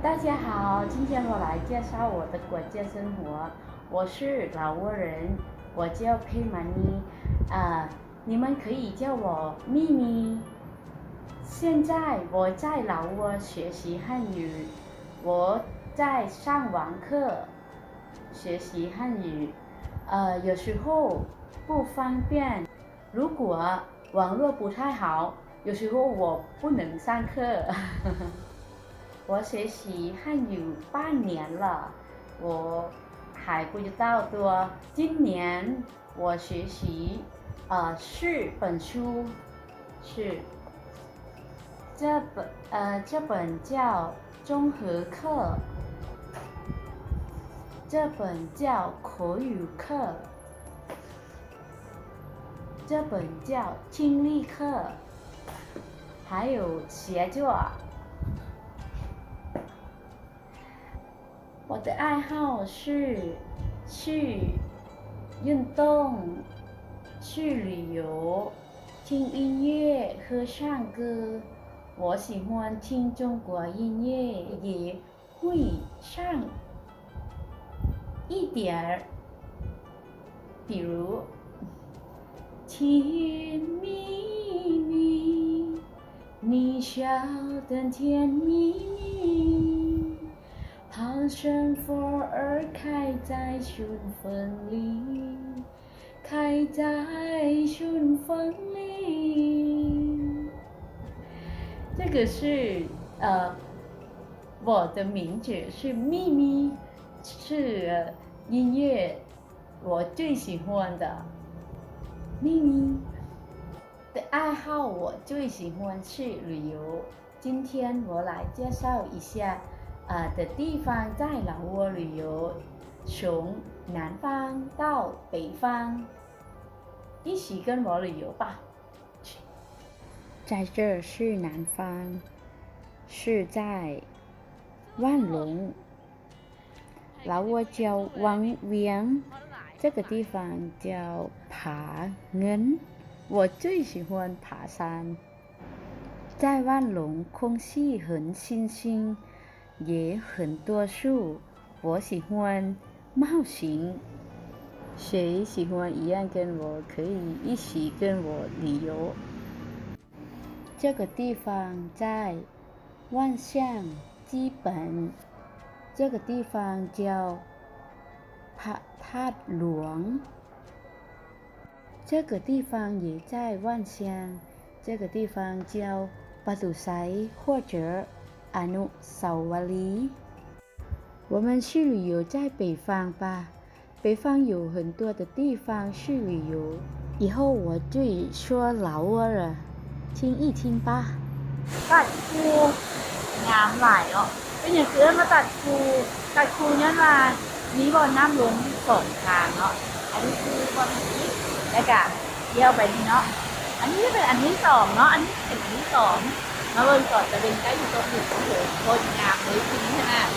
大家好，今天我来介绍我的国家生活。我是老挝人，我叫佩玛尼。啊，你们可以叫我咪咪。现在我在老挝学习汉语，我在上网课学习汉语。呃，有时候不方便， 如果网络不太好，有时候我不能上课。我学习汉语半年了，我还不知道多。今年我学习，呃，四本书，是这本，呃，这本叫综合课，这本叫口语课， 这本叫听力课，还有写作。我的爱好是去运动、去旅游、听音乐和唱歌。我喜欢听中国音乐，也 会唱一点儿，比如甜蜜蜜，你笑得甜蜜蜜，旁生花儿开在春风里。 开在春风里。这个是，呃，我的名字是咪咪，是，呃，音乐我最喜欢的。咪咪的爱好，我最喜欢去旅游。 今天我来介绍一下，呃，的地方，在老挝旅游，从南方到北方，一起跟我旅游吧。在这是南方，是在万隆。 老挝叫วังเวียง，这个地方叫ผาเงิน。我最喜欢爬山。在万隆空气很清新，也很多树，我喜欢冒险。谁喜欢一样跟我，可以一起跟我旅游。这个地方在 万象基本，这个地方叫พระธาตุหลวง。这个地方也在万象，这个地方叫ประตูไซ或者อนุสาวรีย์。我们去旅游在北方吧。 北方有很多的地方去旅游。以后我就说老挝了，听一听吧。 ຕັດຄູງາມຫຼາຍເນາະ. ເປັນຫຍັງຄືເອີ້ນວ່າຕັດຄູ? ຕັດຄູຍ້ອນວ່າມີບ່ອນນ້ຳລົງສອງທາງເນາະ. ອັນນີ້ຄືບ່ອນນີ້ ແລ້ວກະ ລ້ຽວໄປນີ້ເນາະ. ອັນນີ້ເປັນອັນທີສອງເນາະ, ອັນນີ້ເປັນອັນທີສອງ. ມາເບິ່ງຕອນຕາເວັນໃກ້ຊິຕົກດິນ ໂອ້ໂຫ ໂຄດງາມເລີຍ ທີ່ນີ້ຂະໜາດ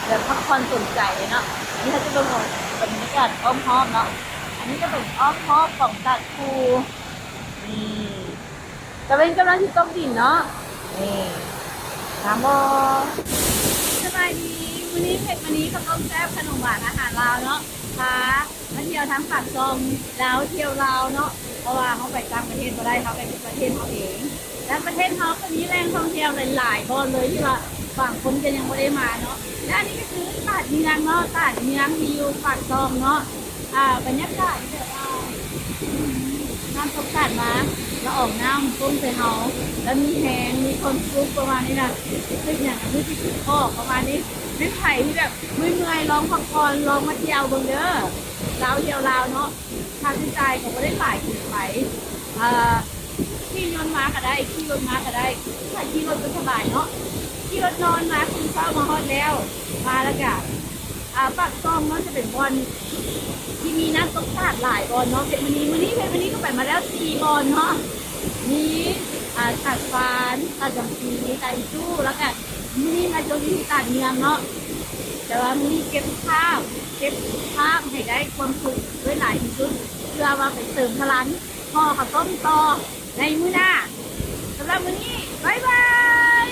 ແບບພັກຜ່ອນສົມໃຈເລີຍເນາະ. ອັນນີ້ເຮົາຈະເບິ່ງບັນຍາກາດອ້ອມຮອບເນາະ. ອັນນີ້ກະເປັນອ້ອມຮອບຂອງຕາດພູ. ນີ້ ຕາເວັນກຳລັງຊິຕົກດິນເນາະ. ນີ້ ງາມບໍ່? ສະບາຍດີ ມື້ນີ້ເພັດມະນີ ເຂົ້າຕົ້ມແຊບ ຂະໜົມຫວານ ອາຫານລາວເນາະ ພາ ມາທ່ຽວທາງປາກຊ່ອງ ລາວທ່ຽວລາວເນາະ. ເພາະວ່າເຮົາໄປຕ່າງປະເທດບໍ່ໄດ້ ເຮົາໄປປະເທດເຮົາເອງ. ແລະປະເທດເຮົາກະມີແຫຼ່ງທ່ອງທ່ຽວຫຼາຍໆບ່ອນເລີຍ ທີ່ວ່າບາງຄົນກະຍັງບໍ່ໄດ້ມາເນາະ. ແລະອັນນີ້ກະຄືຕາດເມືອງເນາະ ຕາດເມືອງທີ່ຢູ່ປາກຊ່ອງເນາະ. ອ່າ ບັນຍາກາດແບບວ່າ ນ້ຳຕົກຕາດມາ ລະອອງນ້ຳໂປ່ງໃສ່ເຮົາ ລະມີແຮງ ມີຄວາມສຸກປະມານນີ້ນະ. ຮູ້ສຶກຫຍັງກະຄືຊິຄິດອອກປະມານນີ້. ແມ່ນໃຜທີ່ແບບ ເມື່ອຍໆ ລອງພັກຜ່ອນ ລອງມາທ່ຽວເບິ່ງເດີ ລາວທ່ຽວລາວເນາະ. ຄ່າໃຊ້ຈ່າຍກະບໍ່ໄດ້ຫຼາຍເກີນໄປ. ເອີ ຂີ່ຍົນມາກະໄດ້ ຂີ່ລົດມາກະໄດ້. ຖ້າຂີ່ລົດກະສະບາຍເນາະ ຂີ່ລົດນອນມາ ຕື່ນເຊົ້າມາຮອດແລ້ວ ມາລະກະ ອ່າ ປາກຊ່ອງເນາະ ຈະເປັນບ່ອນທີ່ມີນ້ຳຕົກຕາດຫຼາຍບ່ອນເນາະ. ເພັດມະນີ ມື້ນີ້ເພັດມະນີກະໄປມາແລ້ວສີ່ບ່ອນເນາະ. ມີ ອ່າ ຕາດຟານ ຕາດຈຳປີ ຕາດອີຕູ້ ລະກະ ມື້ນີ້ມາຈົບຢູ່ທີ່ຕາດເມືອງເນາະ. ແຕ່ວ່າມື້ນີ້ເກັບພາບ ເກັບພາບໃຫ້ໄດ້ຄວາມສຸກໄວ້ຫຼາຍທີ່ສຸດ ເພື່ອວ່າໄປເຕີມພະລັງ ຫໍ່ເຂົ້າຕົ້ມຕໍ່ໃນມື້ໜ້າ. ສຳລັບມື້ນີ້ ບາຍບາຍ.